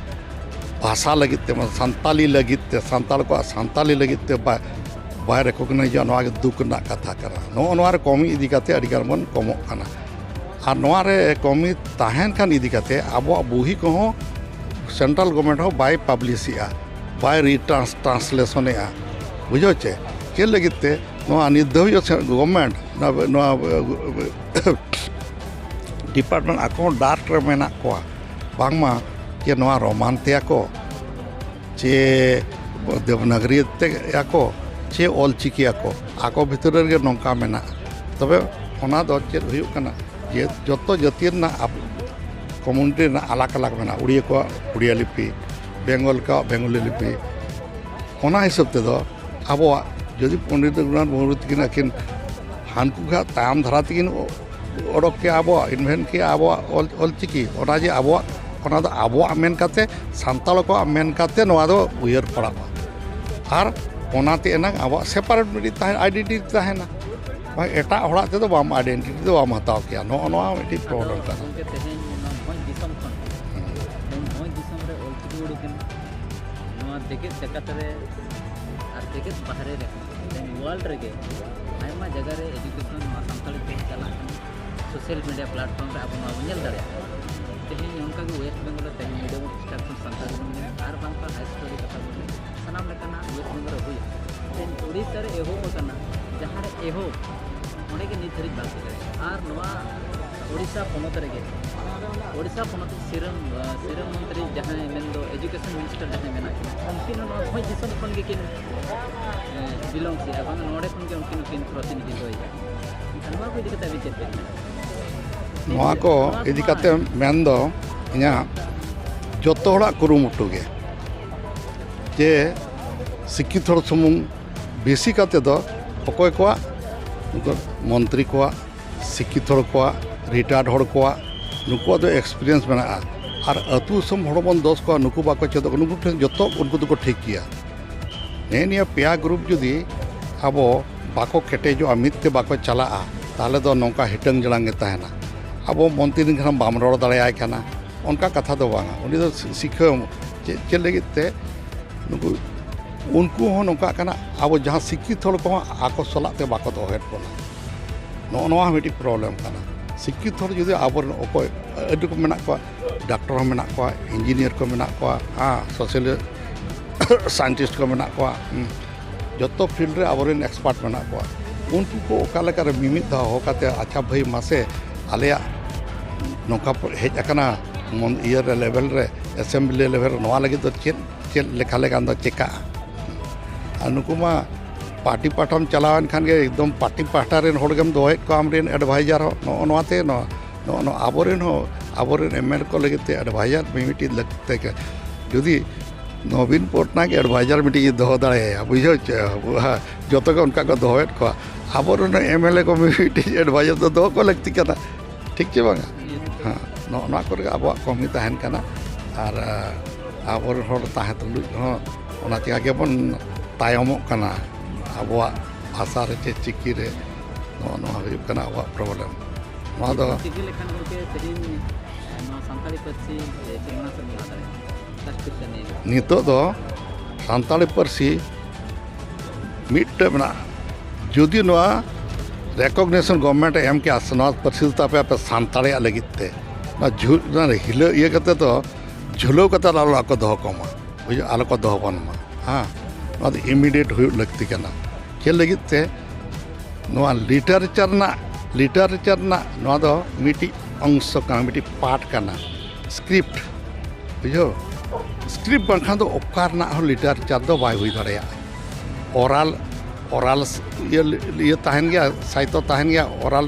ᱵᱷᱟᱥᱟ ᱞᱟᱹᱜᱤᱫ ᱛᱮ, ᱥᱟᱱᱛᱟᱞᱤ ᱞᱟᱹᱜᱤᱫ ᱛᱮ, ᱥᱟᱱᱛᱟᱲ ᱠᱚᱣᱟᱜ ᱥᱟᱱᱛᱟᱞᱤ ᱞᱟᱹᱜᱤᱫ ᱛᱮ ᱵᱟᱭ ᱵᱟᱭ recognizeᱚᱜᱼᱟ, ᱱᱚᱣᱟ ᱜᱮ ᱫᱩᱠ ᱨᱮᱱᱟᱜ ᱠᱟᱛᱷᱟ ᱠᱟᱱᱟ᱾ ᱱᱚᱜᱼᱚ ᱱᱚᱣᱟ ᱨᱮ ᱠᱚᱢᱤ ᱤᱫᱤ ᱠᱟᱛᱮ ᱟᱹᱰᱤ ᱜᱟᱱ ᱵᱚᱱ ᱠᱚᱢᱚᱜ ᱠᱟᱱᱟ᱾ ᱟᱨ ᱱᱚᱣᱟ ᱨᱮ ᱠᱚᱢᱤ ᱛᱟᱦᱮᱱ ᱠᱷᱟᱱ ᱤᱫᱤ ᱠᱟᱛᱮ ᱟᱵᱚᱣᱟᱜ ᱵᱩᱦᱤ ᱠᱚᱦᱚᱸ central government ᱦᱚᱸ ᱵᱟᱭ publishᱮᱜᱼᱟ, ᱵᱟᱭ retrans- translationᱮᱜᱼᱟ᱾ ᱵᱩᱡᱷᱟᱹᱣ ᱪᱮ? ᱪᱮᱫ ᱞᱟᱹᱜᱤᱫ ᱛᱮ? ᱱᱚᱣᱟ ᱱᱤᱛ ᱫᱷᱟᱹᱵᱤᱡ ᱦᱚᱸ ᱥᱮ- government ᱱᱚᱣᱟ, ᱱᱚᱣᱟ department ᱟᱠᱚ ᱦᱚᱸ doubt ᱨᱮ ᱢᱮᱱᱟᱜ ᱠᱚᱣᱟ, ᱵᱟᱝᱢᱟ ᱡᱮ ᱱᱚᱣᱟ Roman ᱛᱮᱭᱟ ᱠᱚ, ᱪᱮ ᱫᱮᱵᱽᱱᱟᱜᱽᱨᱤ ᱛᱮᱭᱟ ᱠᱚ, ᱪᱮ ᱚᱞ ᱪᱤᱠᱤᱭᱟ ᱠᱚ, ᱟᱠᱚ ᱵᱷᱤᱛᱨᱤ ᱨᱮᱜᱮ ᱱᱚᱝᱠᱟ ᱢᱮᱱᱟᱜᱼᱟ᱾ ᱛᱚᱵᱮ ᱚᱱᱟ ᱫᱚ ᱪᱮᱫ ᱦᱩᱭᱩᱜ ᱠᱟᱱᱟ? ᱡᱮ ᱡᱚᱛᱚ ᱡᱟᱹᱛᱤ ᱨᱮᱱᱟᱜ ᱟᱵ- community ᱨᱮᱱᱟᱜ ᱟᱞᱟᱜᱽ ᱟᱞᱟᱜᱽ ᱢᱮᱱᱟᱜᱼᱟ᱾ ᱩᱲᱤᱭᱟ ᱠᱚᱣᱟᱜ ᱩᱲᱤᱭᱟ ᱞᱤᱯᱤ, ᱵᱮᱝᱜᱚᱞ ᱠᱚᱣᱟᱜ ᱵᱮᱝᱜᱚᱞᱤ ᱞᱤᱯᱤ᱾ ᱚᱱᱟ ᱦᱤᱥᱟᱹᱵ ᱛᱮᱫᱚ ᱟᱵᱚᱣᱟᱜ ᱡᱩᱫᱤ ᱯᱚᱱᱰᱤᱛ ᱨᱚᱜᱷᱩᱱᱟᱛᱷ ᱢᱩᱨᱢᱩ ᱛᱟᱹᱠᱤᱱ ᱟᱹᱠᱤᱱ ᱦᱟᱱᱠᱩ ᱜᱮ ᱦᱟᱸᱜ ᱛᱟᱭᱚᱢ ᱫᱷᱟᱨᱟ ᱛᱮᱠᱤᱱ ᱚᱰᱚᱠ ᱠᱮᱜᱼᱟ ᱟᱵᱚᱣᱟᱜ, invent ᱠᱮᱜᱼᱟ ᱟᱵᱚᱣᱟᱜ ᱚᱞ- ᱚᱞ ᱪᱤᱠᱤ, ᱚᱱᱟ ᱡᱮ ᱟᱵᱚᱣᱟᱜ, ᱚᱱᱟ ᱫᱚ ᱟᱵᱚᱣᱟᱜ ᱢᱮᱱ ᱠᱟᱛᱮ, ᱥᱟᱱᱛᱟᱲ ᱠᱚᱣᱟᱜ ᱢᱮᱱ ᱠᱟᱛᱮ ᱱᱚᱣᱟ ᱫᱚ ᱩᱭᱦᱟᱹᱨ ᱯᱟᱲᱟᱜᱼᱟ᱾ ᱟᱨ ᱚᱱᱟᱛᱮ ᱮᱱᱟᱝ ᱟᱵᱚᱣᱟᱜ separate ᱢᱤᱫᱴᱤᱡ ᱛᱟᱦᱮᱸ, identity ᱛᱟᱦᱮᱱᱟ᱾ ᱵᱟᱝ, ᱮᱴᱟᱜ ᱦᱚᱲᱟᱜ ᱛᱮᱫᱚ ᱵᱟᱢ identity ᱫᱚ ᱵᱟᱢ ᱦᱟᱛᱟᱣ ᱠᱮᱭᱟ᱾ ᱱᱚᱜᱼᱚ ᱱᱚᱣᱟ ᱢᱤᱫᱴᱤᱡ ᱟᱫᱚ problem ᱠᱟᱱᱟ᱾ ᱜᱚᱢᱠᱮ, ᱛᱮᱦᱮᱧ ᱱᱚᱣᱟ ᱵᱷᱚᱸᱡᱽ ᱫᱤᱥᱚᱢ ᱠᱷᱚᱱ, ᱛᱮᱦᱮᱧ ᱵᱷᱚᱸᱡᱽ ᱫᱤᱥᱚᱢ ᱨᱮ ᱚᱞ ᱪᱤᱠᱤ ᱩᱰᱩᱠ ᱮᱱᱟ, ᱱᱚᱣᱟ ᱡᱮᱜᱮᱛ ᱡᱟᱠᱟᱛ ᱨᱮ ᱟᱨ ᱡᱮᱜᱮᱛ ᱵᱟᱦᱨᱮ ᱨᱮ, ᱛᱮᱦᱮᱧ world ᱨᱮᱜᱮ ᱟᱭᱢᱟ ᱡᱟᱭᱜᱟ ᱨᱮ education ᱱᱚᱣᱟ ᱥᱟᱱᱛᱟᱲᱤ ᱛᱮ ᱪᱟᱞᱟᱜ ᱠᱟᱱᱟ᱾ Social media platform ᱨᱮ ᱟᱵᱚ ᱱᱚᱣᱟ ᱵᱚᱱ ᱧᱮᱞ ᱫᱟᱲᱮᱭᱟᱜ ᱠᱟᱱᱟ᱾ ᱛᱮᱦᱮᱧ ᱚᱱᱠᱟᱜᱮ West Bengal ᱨᱮ ᱛᱮᱦᱮᱧ medium of instruction ᱥᱟᱱᱛᱟᱲᱤ ᱵᱚᱱ ᱧᱮᱞ, ᱟᱨ ᱵᱟᱝᱠᱷᱟᱱ high school ᱨᱮ ᱠᱟᱛᱷᱟ ᱵᱚᱱ ᱧᱮᱞ, ᱥᱟᱱᱟᱢ ᱞᱮᱠᱟᱱᱟᱜ West Bengal ᱨᱮ ᱦᱩᱭᱩᱜ ᱠᱟᱱᱟ᱾ ᱛᱮᱦᱮᱧ ᱳᱰᱤᱥᱟ ᱨᱮ ᱮᱦᱚᱵ ᱟᱠᱟᱱᱟ, ᱡᱟᱦᱟᱸ ᱨᱮ ᱮᱦᱚᱵ, ᱚᱸᱰᱮ ᱜᱮ ᱱᱤᱛ ᱫᱷᱟᱹᱨᱤᱡ ᱵᱟᱝ ᱥᱮᱴᱮᱨ ᱟᱠᱟᱱᱟ᱾ ᱟᱨ ᱱᱚᱣᱟ ᱳᱰᱤᱥᱟ ᱯᱚᱱᱚᱛ ᱨᱮᱜᱮ, ᱳᱰᱤᱥᱟ ᱯᱚᱱᱚᱛ ᱨᱮ ᱥᱤᱨᱟᱹ, ᱥᱤᱨᱟᱹ ᱢᱚᱱᱛᱨᱤ ᱡᱟᱦᱟᱸᱭ ᱢᱮᱱᱫᱚ education minister ᱡᱟᱦᱟᱸᱭ ᱢᱮᱱᱟᱜ ᱠᱤᱱᱟ, ᱩᱱᱠᱤᱱ ᱦᱚᱸ ᱱᱚᱣᱟ ᱵᱷᱚᱸᱡᱽ ᱫᱤᱥᱚᱢ ᱠᱷᱚᱱ ᱜᱮᱠᱤᱱ, ᱮ, belong ᱮᱫᱟ, ᱵᱟᱝ ᱱᱚᱰᱮ ᱠᱷᱚᱱ ᱜᱮ ᱩᱱᱠᱤᱱ ᱦᱚᱸᱠᱤᱱ ᱯᱨᱚᱛᱤᱱᱤᱫᱷᱤᱛᱣ ᱮᱫᱟ᱾ ᱮᱱᱠᱷᱟᱱ ᱱᱚᱣᱟ ᱠᱚ ᱤᱫᱤ ᱠᱟᱛᱮ ᱟᱹᱵᱤᱱ ᱪᱮᱫ ᱵᱤᱱ ᱢᱮᱱᱟ? ᱱᱚᱣᱟ ᱠᱚ ᱤᱫᱤ ᱠᱟᱛᱮ ᱢᱮᱱ ᱫᱚ ᱤᱧᱟᱹᱜ ᱡᱚᱛᱚ ᱦᱚᱲᱟᱜ ᱠᱩᱨᱩᱢᱩᱴᱩ ᱜᱮ, ᱡᱮ ᱥᱤᱠᱠᱷᱤᱛ ᱦᱚᱲ ᱥᱩᱢᱩᱝ, ᱵᱮᱥᱤ ᱠᱟᱛᱮ ᱫᱚ ᱚᱠᱚᱭ ᱠᱚᱣᱟᱜ, ᱱᱩᱠᱩ ᱢᱚᱱᱛᱨᱤ ᱠᱚᱣᱟᱜ, ᱥᱤᱠᱠᱷᱤᱛ ᱦᱚᱲ ᱠᱚᱣᱟᱜ, retired ᱦᱚᱲ ᱠᱚᱣᱟᱜ, ᱱᱩᱠᱩᱣᱟᱜ ᱫᱚ experience ᱢᱮᱱᱟᱜᱼᱟ᱾ ᱟᱨ ᱟᱹᱛᱩ ᱫᱤᱥᱚᱢ ᱦᱚᱲ ᱵᱚᱱ ᱫᱳᱥ ᱠᱚᱣᱟ, ᱱᱩᱠᱩ ᱵᱟᱠᱚ ᱪᱮᱫᱚᱜ ᱠᱟᱱᱟ, ᱱᱩᱠᱩ ᱴᱷᱮᱱ ᱡᱚᱛᱚ ᱩᱱᱠᱩ ᱫᱚᱠᱚ ᱴᱷᱤᱠ ᱜᱮᱭᱟ᱾ ᱱᱮᱜᱼᱮ ᱱᱤᱭᱟᱹ ᱯᱮᱭᱟ group ᱡᱩᱫᱤ ᱟᱵᱚ ᱵᱟᱠᱚ ᱠᱮᱴᱮᱡᱚᱜᱼᱟ, ᱢᱤᱫ ᱛᱮ ᱵᱟᱠᱚ ᱪᱟᱞᱟᱜᱼᱟ, ᱛᱟᱦᱚᱞᱮ ᱫᱚ ᱱᱚᱝᱠᱟ ᱦᱤᱴᱟᱹᱝ ᱡᱟᱲᱟᱝ ᱜᱮ ᱛᱟᱦᱮᱱᱟ᱾ ᱟᱵᱚ ᱢᱚᱱᱛᱨᱤ ᱞᱮᱱᱠᱷᱟᱱ ᱵᱟᱢ ᱨᱚᱲ ᱫᱟᱲᱮᱭᱟᱭ ᱠᱟᱱᱟ, ᱚᱱᱠᱟ ᱠᱟᱛᱷᱟ ᱫᱚ ᱵᱟᱝᱟ᱾ ᱩᱱᱤ ᱫᱚ ᱥᱤ-, ᱥᱤᱠᱷᱟᱹᱣ ᱪᱮᱫ, ᱪᱮᱫ ᱞᱟᱹᱜᱤᱫ ᱛᱮ ᱱᱩᱠᱩ, ᱩᱱᱠᱩ ᱦᱚᱸ ᱱᱚᱝᱠᱟᱜ ᱠᱟᱱᱟ, ᱟᱵᱚ ᱡᱟᱦᱟᱸ ᱥᱤᱠᱠᱷᱤᱛ ᱦᱚᱲ ᱠᱚᱦᱚᱸ ᱟᱠᱚ ᱥᱟᱞᱟᱜ ᱛᱮ ᱵᱟᱠᱚ ᱫᱚᱦᱚᱭᱮᱫ ᱵᱚᱱᱟ᱾ ᱱᱚᱜᱼᱚ ᱱᱚᱣᱟ ᱦᱚᱸ ᱢᱤᱫᱴᱤᱡ problem ᱠᱟᱱᱟ᱾ ᱥᱤᱠᱠᱷᱤᱛ ᱦᱚᱲ ᱡᱩᱫᱤ ᱟᱵᱚᱨᱮᱱ ᱚᱠᱚᱭ, ᱟᱹᱰᱤ ᱨᱚᱠᱚᱢ ᱢᱮᱱᱟᱜ ᱠᱚᱣᱟ, ᱰᱟᱠᱴᱚᱨ ᱦᱚᱸ ᱢᱮᱱᱟᱜ ᱠᱚᱣᱟ, ᱤᱧᱡᱤᱱᱤᱭᱟᱨ ᱠᱚ ᱢᱮᱱᱟᱜ ᱠᱚᱣᱟ, ᱦᱮᱸ, social scientist ᱠᱚ ᱢᱮᱱᱟᱜ ᱠᱚᱣᱟ, ᱦᱩᱸ, ᱡᱚᱛᱚ field ᱨᱮ ᱟᱵᱚᱨᱮᱱ expert ᱢᱮᱱᱟᱜ ᱠᱚᱣᱟ᱾ ᱩᱱᱠᱩ ᱠᱚ ᱚᱠᱟ ᱞᱮᱠᱟᱨᱮ ᱢᱤᱢᱤᱫ ᱫᱷᱟᱣ ᱦᱚᱦᱚ ᱠᱟᱛᱮ, "ᱟᱪᱪᱷᱟ ᱵᱷᱟᱹᱭ, ᱢᱟᱥᱮ ᱟᱞᱮᱭᱟᱜ ᱱᱚᱝᱠᱟ ᱦᱮᱡ ᱟᱠᱟᱱᱟ ᱢᱚᱱ-, ᱤᱭᱟᱹ ᱨᱮ, level ᱨᱮ, assembly level ᱨᱮ, ᱱᱚᱣᱟ ᱞᱟᱹᱜᱤᱫ ᱫᱚ ᱪᱮᱫ, ᱪᱮᱫ ᱞᱮᱠᱟ ᱞᱮᱠᱷᱟᱱ ᱫᱚ ᱪᱮᱠᱟᱜᱼᱟ?" ᱟᱨ ᱱᱩᱠᱩ ᱢᱟ party ᱯᱟᱦᱴᱟᱢ ᱪᱟᱞᱟᱣᱮᱱ ᱠᱷᱟᱱ ᱜᱮ ᱮᱠᱫᱚᱢ party ᱯᱟᱦᱴᱟ ᱨᱮᱱ ᱦᱚᱲ ᱜᱮᱢ ᱫᱚᱦᱚᱭᱮᱫ ᱠᱚᱣᱟ ᱟᱢᱨᱮᱱ advisor ᱦᱚᱸ᱾ ᱱᱚᱜᱼᱚ ᱱᱚᱣᱟ ᱛᱮ ᱱᱚᱣᱟ, ᱱᱚᱜᱼᱚ ᱱᱚᱣᱟ ᱟᱵᱚᱨᱮᱱ ᱦᱚᱸ, ᱟᱵᱚᱨᱮᱱ MLA ᱠᱚ ᱞᱟᱹᱜᱤᱫ ᱛᱮ advisor ᱢᱤᱢᱤᱫᱴᱤᱡ ᱞᱟᱹᱠᱛᱤ ᱠᱟᱱᱟ᱾ ᱡᱩᱫᱤ ᱱᱚᱵᱤᱱ ᱯᱚᱴᱱᱟᱭᱮᱠ advisor ᱢᱤᱫᱴᱤᱡ ᱫᱚᱦᱚ ᱫᱟᱲᱮᱭᱟᱭᱟ, ᱵᱩᱡᱷᱟᱹᱣ ᱪᱮ? ᱟᱵᱚ ᱡᱚᱛᱚ ᱜᱮ ᱚᱱᱠᱟ ᱠᱚ ᱫᱚᱦᱚᱭᱮᱫ ᱠᱚᱣᱟ᱾ ᱟᱵᱚᱨᱮᱱ MLA ᱠᱚ ᱢᱤᱫᱴᱤᱡ advisor ᱫᱚ ᱫᱚᱦᱚ ᱠᱚ ᱞᱟᱹᱠᱛᱤ ᱠᱟᱱᱟ, ᱴᱷᱤᱠ ᱪᱮ ᱵᱟᱝᱟ? ᱦᱮᱸ, ᱱᱚᱜᱼᱚ ᱱᱚᱣᱟ ᱠᱚᱨᱮ ᱜᱮ ᱟᱵᱚᱣᱟᱜ ᱠᱚᱢᱤ ᱛᱟᱦᱮᱱ ᱠᱟᱱᱟ᱾ ᱟᱨ, ᱟᱵᱚᱨᱮᱱ ᱦᱚᱲ ᱛᱟᱦᱮᱸ ᱛᱩᱞᱩᱡ ᱦᱚᱸ ᱚᱱᱟ ᱪᱤᱠᱟ ᱜᱮᱵᱚᱱ ᱛᱟᱭᱚᱢᱚᱜ ᱠᱟᱱᱟ᱾ ᱟᱵᱚᱣᱟᱜ ᱵᱷᱟᱥᱟ ᱨᱮ ᱪᱮ ᱪᱤᱠᱤ ᱨᱮ, ᱱᱚᱜᱼᱚ ᱱᱚᱣᱟ ᱦᱩᱭᱩᱜ ᱠᱟᱱᱟ ᱟᱵᱚᱣᱟᱜ problem᱾ ᱱᱚᱣᱟ ᱫᱚ ᱪᱤᱠᱟᱹ ᱞᱮᱠᱷᱟᱱ ᱜᱚᱢᱠᱮ ᱛᱮᱦᱮᱧ, ᱮ, ᱱᱚᱣᱟ ᱥᱟᱱᱛᱟᱲᱤ ᱯᱟᱹᱨᱥᱤ, ᱮ, ᱪᱮ ᱢᱟᱲᱟᱝ ᱥᱮᱫ ᱞᱟᱦᱟ ᱫᱟᱲᱮᱭᱟᱜᱼᱟ? ᱞᱟᱥᱴ ᱠᱚᱭᱮᱥᱪᱮᱱ ᱱᱤᱭᱟᱹ ᱜᱮ᱾ ᱱᱤᱛᱚᱜ ᱫᱚ ᱥᱟᱱᱛᱟᱲᱤ ᱯᱟᱹᱨᱥᱤ ᱢᱤᱫᱴᱮᱡ ᱢᱮᱱᱟᱜᱼᱟ, ᱡᱩᱫᱤ ᱱᱚᱣᱟ recognition government ᱮ ᱮᱢ ᱠᱮᱭᱟ, ᱱᱚᱣᱟ ᱯᱟᱹᱨᱥᱤ ᱫᱚ ᱛᱟᱯᱮ ᱟᱯᱮ ᱥᱟᱱᱛᱟᱲᱤᱭᱟᱜ ᱞᱟᱹᱜᱤᱫ ᱛᱮ, ᱱᱚᱣᱟ ᱡᱷᱩ-, ᱱᱚᱣᱟ ᱦᱤᱞᱟᱹ ᱤᱭᱟᱹ ᱠᱟᱛᱮ ᱫᱚ ᱡᱷᱩᱞᱟᱹᱣ ᱠᱟᱛᱮ ᱟᱞᱚ ᱠᱚ ᱫᱚᱦᱚ ᱠᱚᱢᱟ, ᱵᱩᱡᱷᱟᱹᱣ, ᱟᱞᱚ ᱠᱚ ᱫᱚᱦᱚ ᱵᱚᱱ ᱢᱟ᱾ ᱦᱮᱸ, ᱱᱚᱣᱟ ᱫᱚ immediate ᱦᱩᱭᱩᱜ ᱞᱟᱹᱠᱛᱤ ᱠᱟᱱᱟ᱾ ᱪᱮᱫ ᱞᱟᱹᱜᱤᱫ ᱛᱮ? ᱱᱚᱣᱟ ᱞᱤᱴᱟᱨᱮᱪᱟᱨ ᱨᱮᱱᱟᱜ, ᱞᱤᱴᱟᱨᱮᱪᱟᱨ ᱨᱮᱱᱟᱜ ᱱᱚᱣᱟ ᱫᱚ ᱢᱤᱫᱴᱤᱡ ᱚᱝᱥᱚ ᱠᱟᱱᱟ, ᱢᱤᱫᱴᱤᱡ ᱯᱟᱨᱴ ᱠᱟᱱᱟ, ᱥᱠᱨᱤᱯᱴ, ᱵᱩᱡᱷᱟᱹᱣ? ᱥᱠᱨᱤᱯᱴ ᱵᱟᱝᱠᱷᱟᱱ ᱫᱚ ᱚᱠᱟ ᱨᱮᱱᱟᱜ ᱦᱚᱸ ᱞᱤᱴᱟᱨᱮᱪᱟᱨ ᱫᱚ ᱵᱟᱭ ᱦᱩᱭ ᱫᱟᱲᱮᱭᱟᱜᱼᱟ᱾ ᱚᱨᱟᱞ, ᱚᱨᱟᱞ ᱤᱭᱟᱹ, ᱤᱭᱟᱹ ᱛᱟᱦᱮᱱ ᱜᱮᱭᱟ, ᱥᱟᱦᱤᱛᱛᱚ ᱛᱟᱦᱮᱱ ᱜᱮᱭᱟ, ᱚᱨᱟᱞ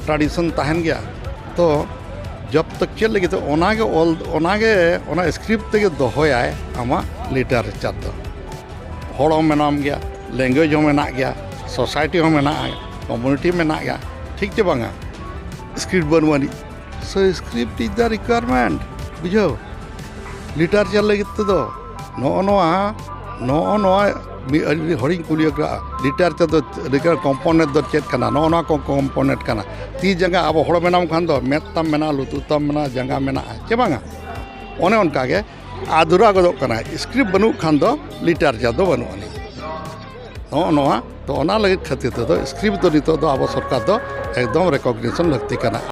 ᱴᱨᱟᱰᱤᱥᱚᱱ ᱛᱟᱦᱮᱱ ᱜᱮᱭᱟ᱾ ᱛᱚ ᱡᱚᱵ ᱛᱚᱠ ᱪᱮᱫ ᱞᱟᱹᱜᱤᱫ ᱛᱮ ᱚᱱᱟᱜᱮ ᱚᱞ, ᱚᱱᱟᱜᱮ ᱚᱱᱟ ᱥᱠᱨᱤᱯᱴ ᱛᱮᱜᱮ ᱫᱚᱦᱚᱭᱟᱭ ᱟᱢᱟᱜ ᱞᱤᱴᱟᱨᱮᱪᱟᱨ ᱫᱚ᱾ ᱦᱚᱲ ᱦᱚᱸ ᱢᱮᱱᱟᱢ ᱜᱮᱭᱟ, ᱞᱮᱝᱜᱩᱭᱮᱡᱽ ᱦᱚᱸ ᱢᱮᱱᱟᱜ ᱜᱮᱭᱟ, ᱥᱳᱥᱟᱭᱴᱤ ᱦᱚᱸ ᱢᱮᱱᱟᱜᱼᱟ, ᱠᱚᱢᱩᱱᱤᱴᱤ ᱢᱮᱱᱟᱜ ᱜᱮᱭᱟ, ᱴᱷᱤᱠ ᱪᱮ ᱵᱟᱝᱟ? ᱥᱠᱨᱤᱯᱴ ᱵᱟᱹᱱᱩᱜ ᱟᱹᱱᱤᱡ, so script is the requirement, ᱵᱩᱡᱷᱟᱹᱣ? ᱞᱤᱴᱟᱨᱮᱪᱟᱨ ᱞᱟᱹᱜᱤᱫ ᱛᱮᱫᱚ ᱱᱚᱜᱼᱚ ᱱᱚᱣᱟ, ᱱᱚᱜᱼᱚ ᱱᱚᱣᱟ ᱢᱤᱫ, ᱟᱹᱰᱤ ᱦᱚᱲᱤᱧ ᱠᱩᱞᱤ ᱟᱠᱟᱫᱼᱟ, ᱞᱤᱴᱟᱨᱮᱪᱟᱨ ᱫᱚ ᱞᱮᱠᱟ ᱠᱚᱢᱯᱳᱱᱮᱱᱴ ᱫᱚ ᱪᱮᱫ ᱠᱟᱱᱟ? ᱱᱚᱜᱼᱚ ᱱᱚᱣᱟ ᱠᱚ ᱠᱚᱢᱯᱳᱱᱮᱱᱴ ᱠᱟᱱᱟ᱾ ᱛᱤ ᱡᱟᱸᱜᱟ, ᱟᱵᱚ ᱦᱚᱲ ᱢᱮᱱᱟᱢ ᱠᱷᱟᱱ ᱫᱚ ᱢᱮᱫ ᱛᱟᱢ ᱢᱮᱱᱟᱜᱼᱟ, ᱞᱩᱛᱩᱨ ᱛᱟᱢ ᱢᱮᱱᱟᱜᱼᱟ, ᱡᱟᱸᱜᱟ ᱢᱮᱱᱟᱜᱼᱟ, ᱪᱮ ᱵᱟᱝᱟ? ᱚᱱᱮ ᱚᱱᱠᱟ ᱜᱮ ᱟᱫᱷᱩᱨᱟ ᱜᱚᱫᱚᱜ ᱠᱟᱱᱟ᱾ ᱥᱠᱨᱤᱯᱴ ᱵᱟᱹᱱᱩᱜ ᱠᱷᱟᱱ ᱫᱚ ᱞᱤᱴᱟᱨᱮᱪᱟᱨ ᱫᱚ ᱵᱟᱹᱱᱩᱜ ᱟᱹᱱᱤᱡ᱾ ᱱᱚᱜᱼᱚ ᱱᱚᱣᱟ, ᱛᱚ ᱚᱱᱟ ᱞᱟᱹᱜᱤᱫ ᱠᱷᱟᱹᱛᱤᱨ ᱛᱮᱫᱚ ᱥᱠᱨᱤᱯᱴ ᱫᱚ ᱱᱤᱛᱚᱜ ᱫᱚ ᱟᱵᱚ ᱥᱚᱨᱠᱟᱨ ᱫᱚ ᱮᱠᱫᱚᱢ ᱨᱮᱠᱚᱜᱱᱤᱥᱚᱱ ᱞᱟᱹᱠᱛᱤ ᱠᱟᱱᱟ᱾